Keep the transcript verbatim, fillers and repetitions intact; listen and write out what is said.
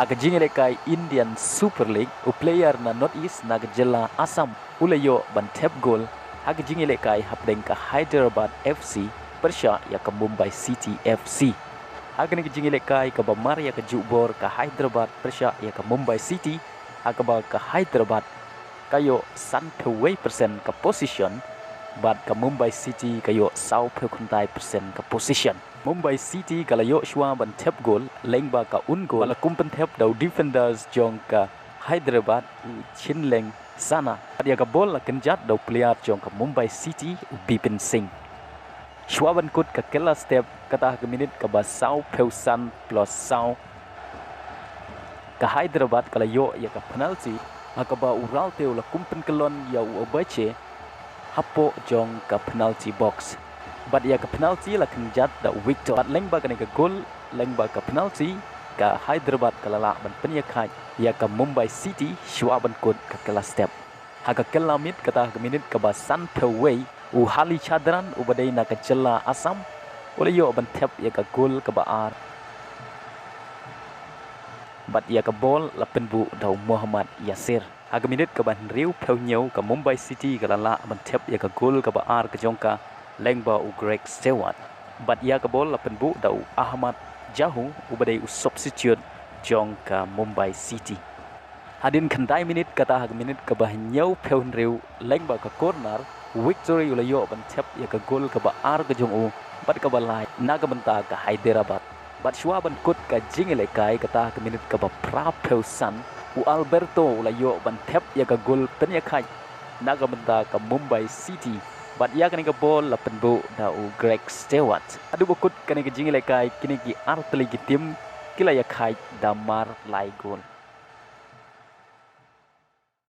Ha ka jingïalehkai Indian Super League, u player na North East na ka jylla Assam u la ïoh ban thep gol ha ka jingïalehkai hapdeng ka Hyderabad F C pyrshah ïa ka Mumbai City F C. Ha kane ka jingïalehkai kaba mar ïa ka jubor ka Hyderabad pyrshah ïa ka Mumbai City, ha kaba ka Hyderabad ka ïoh sanphew wei percent ka possession, bad ka Mumbai City ka ïoh sawphew khyndai percent ka possession. Mumbai City ka la ïoh shuwa ban thep gol lyngba ka un gol ba la kum pynthep da u defenders jong ka Hyderabad, u Chinleng Sana. Bad ïa ka bol la kynjat da u player jong ka Mumbai City, u Bipin Singh. Shuwa ban kut ka kylla step, kata ha ka minit kaba sawphew san plus saw, ka Hyderabad ka la ïoh ïa ka penalty, ha kaba u Ralte u la kum pynkyllon ïa u Abache hapoh jong ka penalty box. Bad ïa ka penalty la kynjat da u Victor. Bad lyngba kane ka gol, lyngba ka penalty, ka Hyderabad ka la lah ban pynïakhaid ïa ka Mumbai City shuwa ban kut ka kylla step. Ha ka kylla miet, kata ha ka minit kaba sanphew wei, u Hali Chadran uba dei na ka jylla Assam u la ïoh ban thep ïa ka gol kaba ar. Bad ïa ka bol la pynbuh da u Mohammad Yasir. Ha ka minit kaba hynriewphew hynñiew, ka Mumbai City ka la lah ban thep ïa ka gol kaba ar ka jong ka lyngba u Greg Stewart. Bad ïa ka bol la pynbuh da u Ahmad Jahu uba dei u substitute jong ka Mumbai City. Hadien khyndai minit, kata ha ka minit kaba hynñiewphew hynriew, lyngba ka corner, u Victor u la ïoh ban thep ïa ka gol kaba ar ka jong u bad kaba lai na ka bynta ka Hyderabad. Bad shuwa ban kut ka jingïalehkai, kata ha ka minit kaba phraphew san, u Alberto u la ïoh ban thep ïa ka gol pynïakhaid na ka bynta ka Mumbai City. Bad ïa kane ka bol la pynbuh da u Greg Stewart. Haduh ba kut kane ka jingïalehkai, kine ki artylli ki tim ki la ïakhaid da mar lai gol.